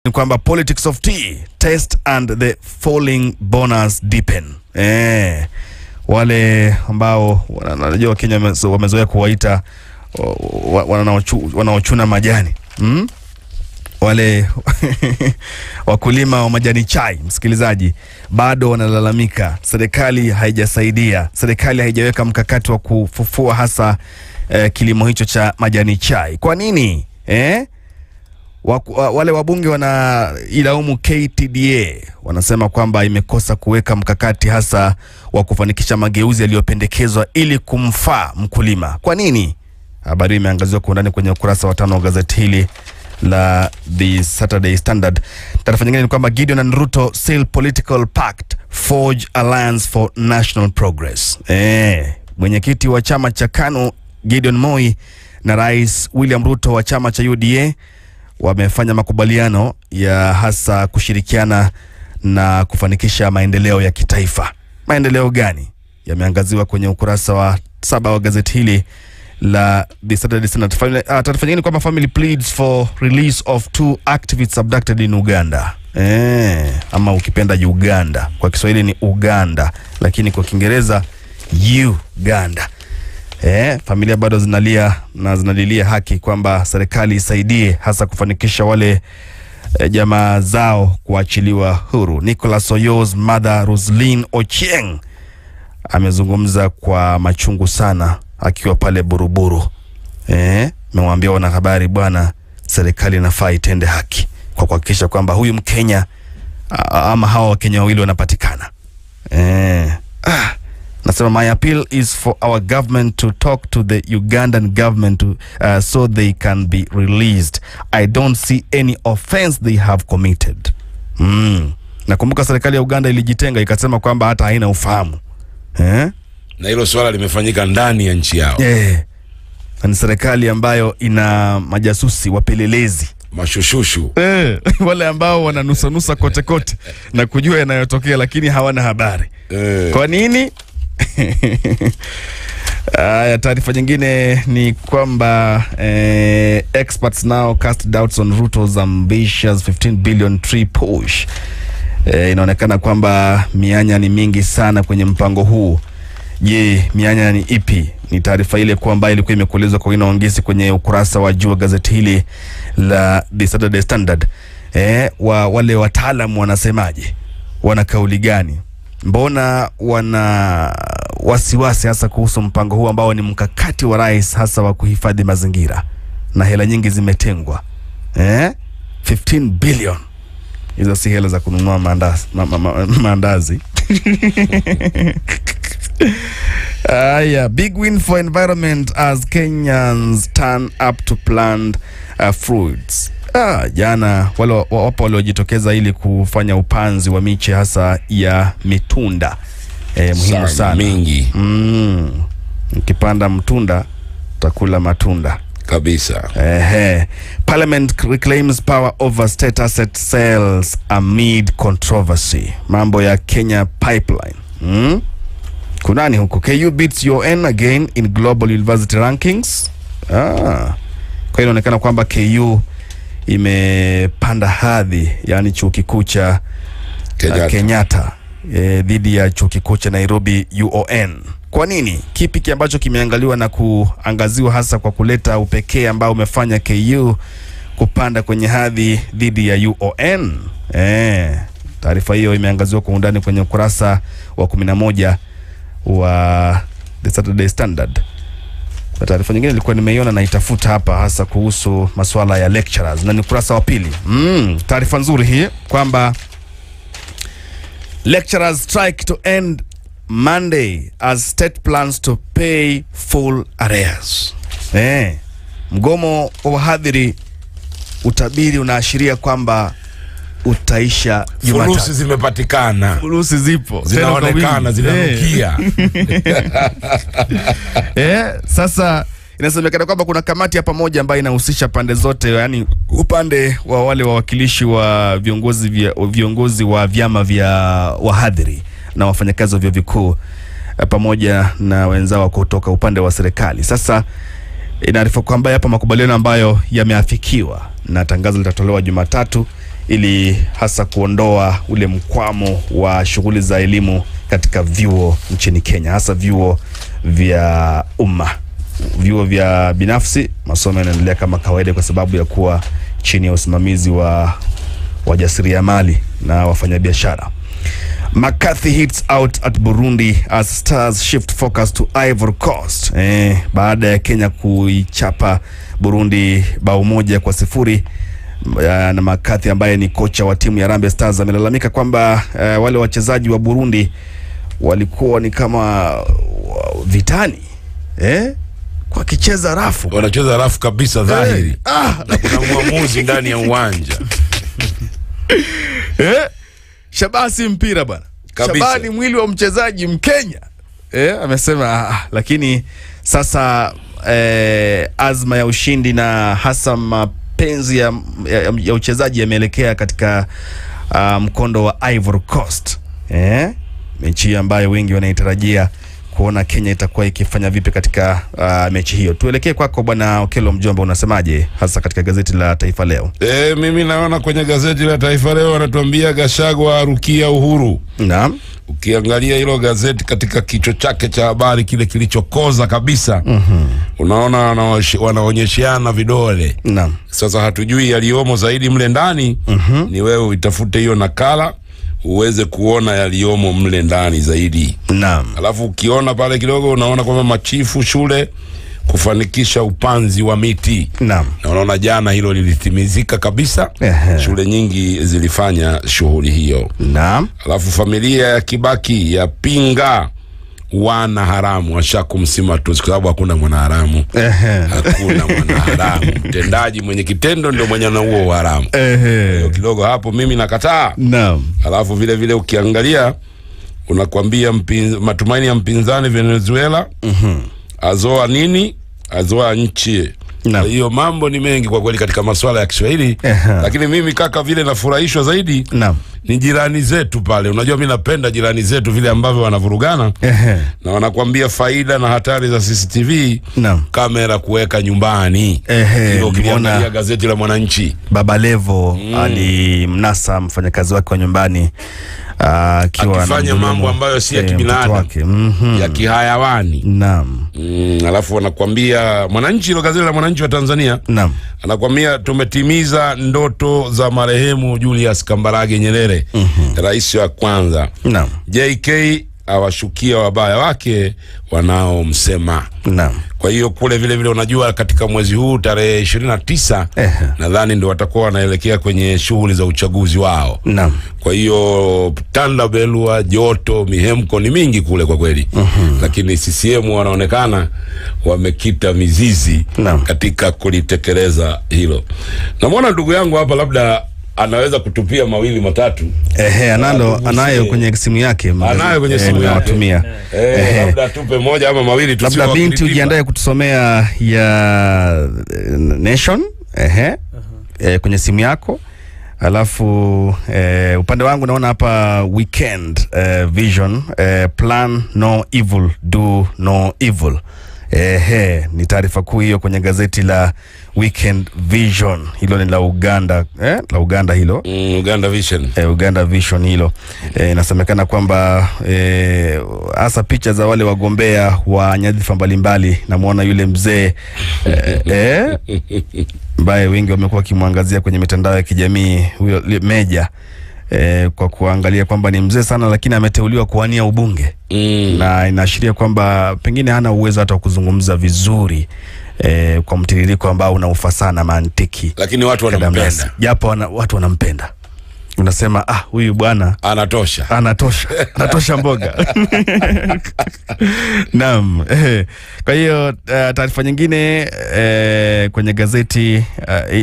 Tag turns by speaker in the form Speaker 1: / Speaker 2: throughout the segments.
Speaker 1: Ni kwamba politics of tea test and the falling bonus deepen. Wale ambao wanajua Kenya wamezoea kuwaita wanaochuna majani, wale wakulima wa majani chai, msikilizaji, bado wanalalamika serikali haijasaidia, serikali haijaweka mkakati wa kufufua hasa kilimo hicho cha majani chai. Kwa nini? Wale wabunge wanailaumu KTDA, wanasema kwamba imekosa kuweka mkakati hasa wa kufanikisha mageuzi yaliyopendekezwa ili kumfaa mkulima. Kwa nini? Habari imeangaziwa kwa undani kwenye ukurasa wa 5 wa gazeti hili la The Saturday Standard. Taarifa nyingine ni kwamba Gideon and Ruto seal political pact, forge alliance for national progress. Mwenyekiti wa chama cha KANU Gideon Moi na Rais William Ruto wa chama cha UDA wamefanya makubaliano ya hasa kushirikiana na kufanikisha maendeleo ya kitaifa. Maendeleo gani? Yameangaziwa kwenye ukurasa wa 7 wa gazeti hili la The Saturday Standard. Taarifa nyingine kwamba family pleads for release of 2 activists abducted in Uganda. Ama ukipenda Uganda. Kwa Kiswahili ni Uganda, lakini kwa Kiingereza Uganda. Familia bado zinalia na zinalilia haki kwamba serikali isaidie hasa kufanikisha wale jamaa zao kuachiliwa huru. Nicholas Oyo's mother Roslyn Ochieng amezungumza kwa machungu sana akiwa pale Buruburu. Amemwambia wanahabari, bwana, serikali inafaa itende haki kwa kuhakikisha kwamba huyu Mkenya ama hawa Wakenya wawili wanapatikana. Nasema my appeal is for our government to talk to the Ugandan government so they can be released. I don't see any offense they have committed. Nakumbuka serikali ya Uganda ilijitenga ikasema kwamba hata haina ufahamu.
Speaker 2: Na hilo swala limefanyika ndani ya nchi yao.
Speaker 1: Ni serikali ambayo ina majasusi, wapelelezi,
Speaker 2: mashushushu.
Speaker 1: Wale ambao wananusanusa kote kote na kujua yanayotokea lakini hawana habari. Kwa nini? Taarifa nyingine ni kwamba experts now cast doubts on Ruto's ambitious 15 billion tree push. Inaonekana kwamba mianya ni mingi sana kwenye mpango huu. Je, mianya ni ipi? Ni taarifa ile kwamba ilikuwa imekuelezwa kwa wino ongezi kwenye ukurasa wa juu wa gazeti hili la The Saturday Standard. Wale wataalamu wanasemaje? Wana kauli gani? Mbona wana wasiwasi hasa kuhusu mpango huu ambao ni mkakati wa rais hasa wa kuhifadhi mazingira, na hela nyingi zimetengwa. 15 billion. Hizo si hela za kununua maandazi, maandazi. Yeah, big win for environment as Kenyans turn up to plant fruits. Jana wale wapo waliojitokeza ili kufanya upanzi wa miche hasa ya mitunda. Muhimu sana.
Speaker 2: Mingi.
Speaker 1: Ukipanda mtunda utakula matunda.
Speaker 2: Kabisa.
Speaker 1: Parliament reclaims power over state asset sales amid controversy. Mambo ya Kenya pipeline. Kunani huko? KU beats UN again in global university rankings. Kwa hiyo inaonekana kwamba KU imepanda hadhi, yani chuo kikuu cha Kenyatta dhidi ya chuo kikuu cha Nairobi UON. Kwa nini? Kipi ambacho kimeangaliwa na kuangaziwa hasa kwa kuleta upekee ambao umefanya KU kupanda kwenye hadhi dhidi ya UON? Taarifa hiyo imeangaziwa kwa undani kwenye ukurasa wa 11 wa The Saturday Standard. Na taarifa nyingine nilikuwa nimeiona na itafuta hapa hasa kuhusu masuala ya lecturers, na ni ukurasa wa 2. Taarifa nzuri hii kwamba lecturers strike to end Monday as state plans to pay full arrears. Mgomo wa wahadhiri utabiri unaashiria kwamba utaisha Jumatatu.
Speaker 2: Furusi zimepatikana.
Speaker 1: Furusi zipo.
Speaker 2: Zinaonekana, zinanukia.
Speaker 1: Sasa inasemekana kwamba kuna kamati ya pamoja ambayo inahusisha pande zote, yani upande wa wale wawakilishi wa viongozi wa vyama vya wahadhiri na wafanyakazi wa vyuo vikuu pamoja na wenzao kutoka upande wa serikali. Sasa inaarifu kwamba yapo makubaliano ambayo yameafikiwa na tangazo litatolewa Jumatatu ili hasa kuondoa ule mkwamo wa shughuli za elimu katika vyuo nchini Kenya, hasa vyuo vya umma. Vyuo vya binafsi masomo yanaendelea kama kawaida kwa sababu ya kuwa chini ya usimamizi wa wajasiriamali na wafanyabiashara. McCarthy hits out at Burundi as Stars shift focus to Ivory Coast. Baada ya Kenya kuichapa Burundi bao 1-0, na McCarthy ambaye ni kocha wa timu ya Harambee Stars amelalamika kwamba wale wachezaji wa Burundi walikuwa ni kama vitani, kwa kicheza rafu.
Speaker 2: Wanacheza rafu kabisa dhahiri. Na kuna muamuzi ndani ya uwanja.
Speaker 1: Shabasi mpira bwana. Shabani mwili wa mchezaji Mkenya. Amesema lakini sasa azma ya ushindi na hasa mapenzi ya uchezaji yameelekea katika mkondo wa Ivory Coast. Mechi ambayo wengi wanaitarajia kuona Kenya itakuwa ikifanya vipi katika mechi hiyo. Tuelekee kwako bwana Okello Mjomba, unasemaje hasa katika gazeti la Taifa Leo?
Speaker 2: Mimi naona kwenye gazeti la Taifa Leo wanatuambia Gachagua arukia Uhuru.
Speaker 1: Naam.
Speaker 2: Ukiangalia hilo gazeti katika kichwa chake cha habari kile kilichokoza kabisa, unaona wanaonyesheana vidole.
Speaker 1: Naam.
Speaker 2: Sasa hatujui yaliomo zaidi mle ndani. Ni wewe uitafute hiyo nakala uweze kuona yaliomo mle ndani zaidi.
Speaker 1: Naam.
Speaker 2: Alafu ukiona pale kidogo unaona kwamba machifu shule kufanikisha upanzi wa miti.
Speaker 1: Naam.
Speaker 2: Na unaona jana hilo lilitimizika kabisa. Shule nyingi zilifanya shughuli hiyo.
Speaker 1: Naam.
Speaker 2: Alafu familia ya Kibaki ya pinga wana haramu, washakumsima tu kwa sababu hakuna mwana haramu. Hakuna mwana haramu. Mtendaji mwenye kitendo ndio mwenye na huo haramu. Hiyo kidogo hapo mimi nakataa.
Speaker 1: Naam.
Speaker 2: Alafu vile vile ukiangalia unakwambia matumaini ya mpinzani Venezuela. Azoa nini? Azoa nchi. Hiyo mambo ni mengi kwa kweli katika masuala ya Kiswahili. Lakini mimi kaka vile nafurahishwa zaidi.
Speaker 1: Naam.
Speaker 2: Ni jirani zetu pale. Unajua mimi napenda jirani zetu vile ambavyo wanavurugana. Na wanakuambia faida na hatari za CCTV.
Speaker 1: Naam.
Speaker 2: Kamera kuweka nyumbani. Hilo ukiangalia gazeti la Mwananchi.
Speaker 1: Baba Levo alimnasa mfanyakazi wake wa nyumbani
Speaker 2: akifanya mambo ambayo si ya kibinadamu, ya kihayawani.
Speaker 1: Naam.
Speaker 2: Alafu wanakuambia Mwananchi, hilo gazeti la Mwananchi wa Tanzania.
Speaker 1: Naam.
Speaker 2: Anakuambia tumetimiza ndoto za marehemu Julius Kambarage Nyerere, rais wa kwanza.
Speaker 1: Naam.
Speaker 2: JK awashukia wabaya wake wanaomsema.
Speaker 1: Naam.
Speaker 2: Kwa hiyo kule vile vile unajua katika mwezi huu tarehe 29 nadhani ndio watakuwa wanaelekea kwenye shughuli za uchaguzi wao.
Speaker 1: Naam.
Speaker 2: Kwa hiyo tandabelua, joto, mihemko ni mingi kule kwa kweli. Lakini CCM wanaonekana wamekita mizizi katika kulitekeleza hilo. Namuona ndugu yangu hapa labda anaweza kutupia mawili matatu.
Speaker 1: Anayo kwenye simu yake.
Speaker 2: Anayo kwenye simu yake.
Speaker 1: Anatumia.
Speaker 2: Labda tupe moja ama mawili tu.
Speaker 1: Labda binti ujiandae kutusomea ya Nation kwenye simu yako. Alafu upande wangu naona hapa Weekend Vision, plan no evil, do no evil. Ni taarifa kuu hiyo kwenye gazeti la Weekend Vision. Hilo ni la Uganda, la Uganda hilo.
Speaker 2: Uganda Vision.
Speaker 1: Uganda Vision hilo. Inasemekana kwamba hasa picha za wale wagombea wa nyadhifa mbalimbali, namuona yule mzee ambaye wengi wamekuwa wakimwangazia kwenye mitandao ya kijamii, huyo Meja, kwa kuangalia kwamba ni mzee sana lakini ameteuliwa kuwania ubunge. Na inaashiria kwamba pengine hana uwezo hata kuzungumza vizuri kwa mtiririko ambao una ufasaha na mantiki,
Speaker 2: lakini watu wanampenda.
Speaker 1: Japo watu wanampenda. Unasema huyu bwana
Speaker 2: anatosha.
Speaker 1: Anatosha. Anatosha mboga. Naam. Kwa hiyo taarifa nyingine kwenye gazeti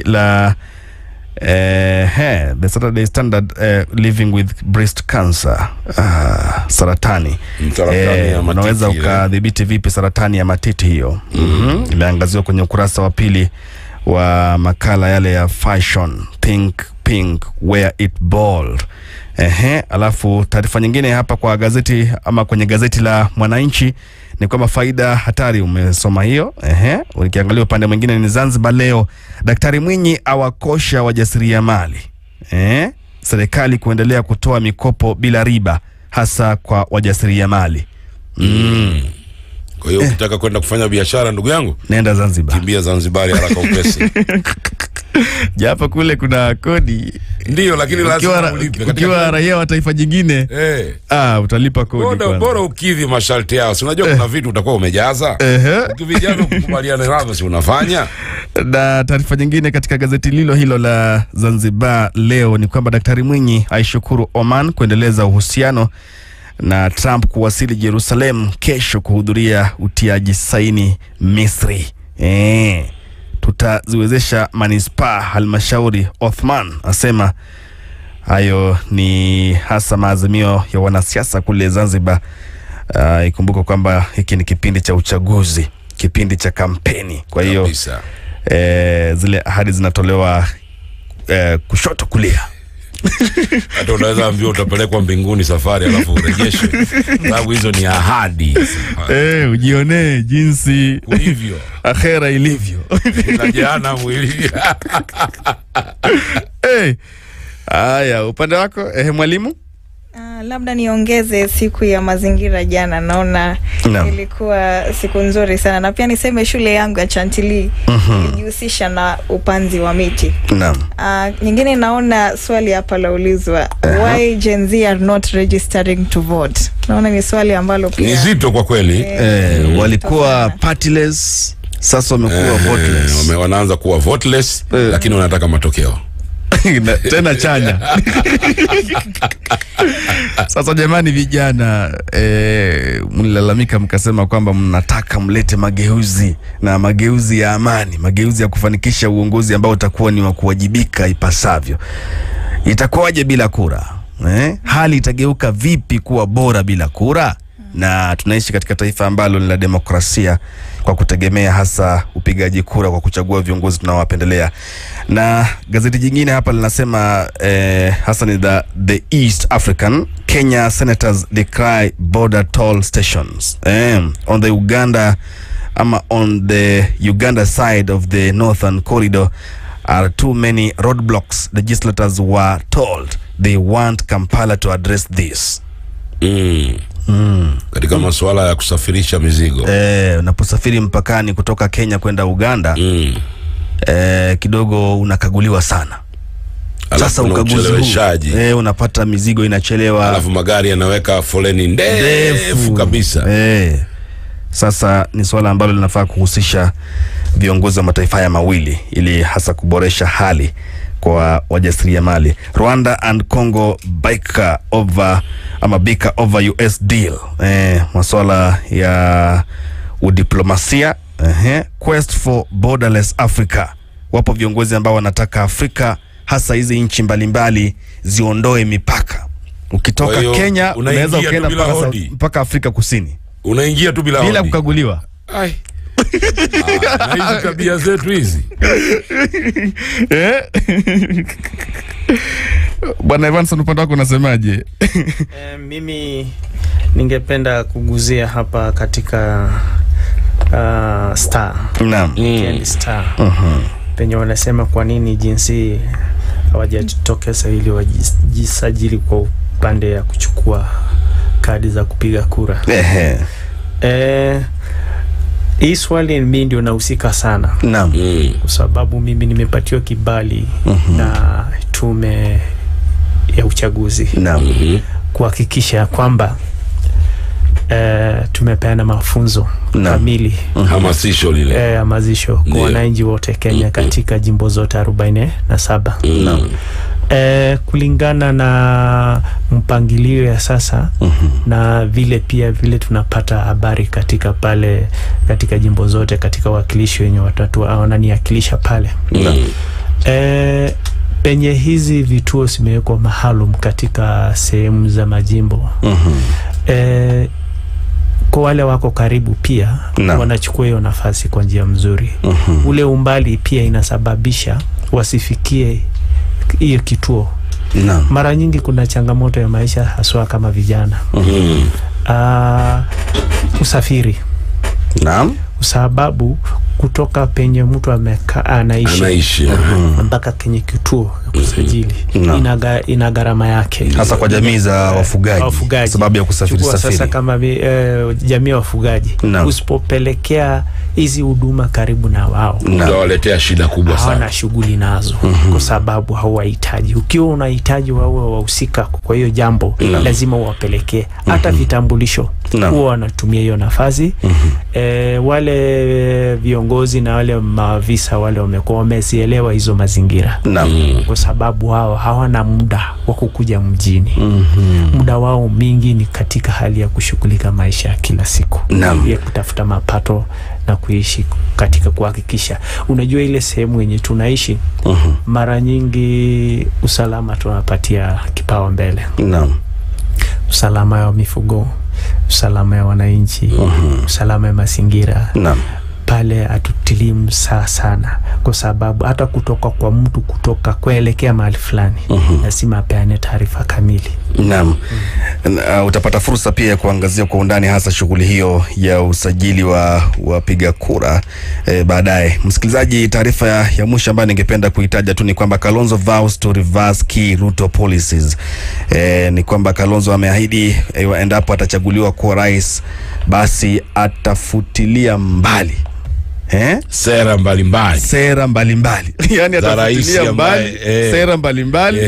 Speaker 1: la The Saturday Standard, living with breast cancer, saratani. Unaweza ukadhibiti vipi saratani ya matiti hiyo? Imeangaziwa kwenye ukurasa wa pili wa makala yale ya fashion, think pink, wear it bold. Alafu taarifa nyingine hapa kwa gazeti ama kwenye gazeti la Mwananchi ni kwamba faida hatari, umesoma hiyo. Ukiangalia upande mwingine ni Zanzibar Leo, Daktari Mwinyi awakosha wajasiriamali. Serikali kuendelea kutoa mikopo bila riba hasa kwa wajasiriamali.
Speaker 2: Kwa hiyo ukitaka kwenda kufanya biashara ndugu yangu,
Speaker 1: nenda Zanzibar.
Speaker 2: Kimbia Zanzibar haraka upesi.
Speaker 1: Japo kule kuna kodi.
Speaker 2: Ndio, lakini lazima ulipe.
Speaker 1: Ukiwa raia wa taifa jingine, utalipa kodi kwanza.
Speaker 2: Bora ukidhi masharti yao. Si unajua kuna vitu utakuwa umejaza. Ukivijaza ukubaliana navyo, si unafanya.
Speaker 1: Na taarifa nyingine katika gazeti lilo hilo la Zanzibar Leo ni kwamba Daktari Mwinyi aishukuru Oman kuendeleza uhusiano na Trump kuwasili Jerusalem kesho kuhudhuria utiaji saini Misri. Tutaziwezesha manispaa halmashauri, Othman asema. Hayo ni hasa maazimio ya wanasiasa kule Zanzibar. Ikumbuke kwamba hiki ni kipindi cha uchaguzi, kipindi cha kampeni. Kwa hiyo zile ahadi zinatolewa kushoto kulia.
Speaker 2: Hata unaweza ambiwa utapelekwa mbinguni safari alafu urejeshwe. Sababu hizo ni ahadi.
Speaker 1: Ujionee jinsi
Speaker 2: ulivyo,
Speaker 1: akhera ilivyo.
Speaker 2: Na jehanamu ilivyo.
Speaker 1: Haya, upande wako mwalimu?
Speaker 3: Labda niongeze siku ya mazingira jana, naona ilikuwa siku nzuri sana, na pia niseme shule yangu ya Chantilly ilijihusisha na upanzi wa miti.
Speaker 1: Naam.
Speaker 3: Nyingine naona swali hapa laulizwa, why Gen Z are not registering to vote? Naona ni swali ambalo pia
Speaker 2: ni zito kwa kweli.
Speaker 1: Walikuwa partyless, sasa wamekuwa voteless.
Speaker 2: Wanaanza kuwa voteless, lakini wanataka matokeo.
Speaker 1: Tena chanya. Sasa jamani vijana, mlilalamika mkasema kwamba mnataka mlete mageuzi, na mageuzi ya amani, mageuzi ya kufanikisha uongozi ambao utakuwa ni wa kuwajibika ipasavyo. Itakuwaje bila kura? Hali itageuka vipi kuwa bora bila kura? Na tunaishi katika taifa ambalo ni la demokrasia kwa kutegemea hasa upigaji kura kwa kuchagua viongozi tunaowapendelea. Na gazeti jingine hapa linasema hasa ni the East African, Kenya senators decry border toll stations on the Uganda ama on the Uganda side of the Northern Corridor are too many roadblocks. Legislators were told they want Kampala to address this.
Speaker 2: Katika masuala ya kusafirisha mizigo.
Speaker 1: Unaposafiri mpakani kutoka Kenya kwenda Uganda, kidogo unakaguliwa sana. Sasa ukaguzi huu, unapata mizigo inachelewa.
Speaker 2: Alafu magari yanaweka foleni ndefu kabisa.
Speaker 1: Sasa ni swala ambalo linafaa kuhusisha viongozi wa mataifa haya mawili ili hasa kuboresha hali kwa wajasiriamali. Rwanda and Congo bicker over ama bicker over US deal. Masuala ya udiplomasia. Quest for borderless Africa. Wapo viongozi ambao wanataka Afrika hasa hizi nchi mbalimbali ziondoe mipaka. Ukitoka Kenya unaweza ukaenda mpaka Afrika Kusini.
Speaker 2: Unaingia tu bila hodi.
Speaker 1: Bila kukaguliwa.
Speaker 2: Ai. Na hizi tabia zetu hizi.
Speaker 1: Bwana Evanson, upande wako unasemaje?
Speaker 4: Mimi ningependa kuguzia hapa katika Star.
Speaker 1: Naam.
Speaker 4: Star. Penye wanasema kwa nini jinsi hawajatokeza ili wajisajili kwa upande ya kuchukua kadi za kupiga kura. Hii swali mimi ndio nahusika sana.
Speaker 1: Naam.
Speaker 4: Kwa sababu mimi nimepatiwa kibali na tume ya uchaguzi.
Speaker 1: Naam.
Speaker 4: Kuhakikisha kwamba tumepeana mafunzo kamili,
Speaker 2: hamasisho lile,
Speaker 4: hamasisho kwa wananchi wote Kenya katika jimbo zote 47.
Speaker 2: Naam.
Speaker 4: Kulingana na mpangilio ya sasa na vile pia vile tunapata habari katika pale katika jimbo zote katika wakilishi wenye watatu wananiakilisha pale. Penye hizi vituo zimewekwa maalum katika sehemu za majimbo. Kwa wale wako karibu pia wanachukua hiyo nafasi kwa njia mzuri. Ule umbali pia inasababisha wasifikie hiyo kituo. Mara nyingi kuna changamoto ya maisha haswa kama vijana. Usafiri.
Speaker 1: Naam.
Speaker 4: Sababu kutoka penye mtu anaishi mpaka kwenye kituo kusajili ina gharama yake,
Speaker 1: hasa kwa jamii za wafugaji, sababu ya kusafiri.
Speaker 4: Sasa kama jamii ya wafugaji, usipopelekea hizi huduma karibu na wao,
Speaker 2: utawaletea shida kubwa sana.
Speaker 4: Hawana shughuli nazo kwa sababu hawahitaji. Ukiwa unahitaji wao wahusika kwa hiyo jambo, lazima uwapelekee hata vitambulisho. Huwa wanatumia hiyo nafasi. Wale viongozi na wale maafisa wale wamekuwa wamezielewa hizo mazingira, kwa sababu wao hawana muda wa kukuja mjini. Muda wao mingi ni katika hali ya kushughulika maisha ya kila siku, ya kutafuta mapato na kuishi katika kuhakikisha. Unajua ile sehemu yenye tunaishi, mara nyingi usalama tunapatia kipao mbele. Usalama wa mifugo, usalama ya wananchi, usalama ya mazingira. Pale hatutilii msaa sana, kwa sababu hata kutoka kwa mtu kutoka kuelekea mahali fulani lazima apeane taarifa kamili.
Speaker 1: Naam. Utapata fursa pia ya kuangazia kwa undani hasa shughuli hiyo ya usajili wa wapiga kura baadaye. Msikilizaji, taarifa ya mwisho ambayo ningependa kuitaja tu ni kwamba Kalonzo vows to reverse key Ruto policies. Ni kwamba Kalonzo ameahidi endapo atachaguliwa kuwa rais, basi atafutilia mbali
Speaker 2: sera mbalimbali.
Speaker 1: Sera mbalimbali. Yani atafutilia mbali sera mbalimbali.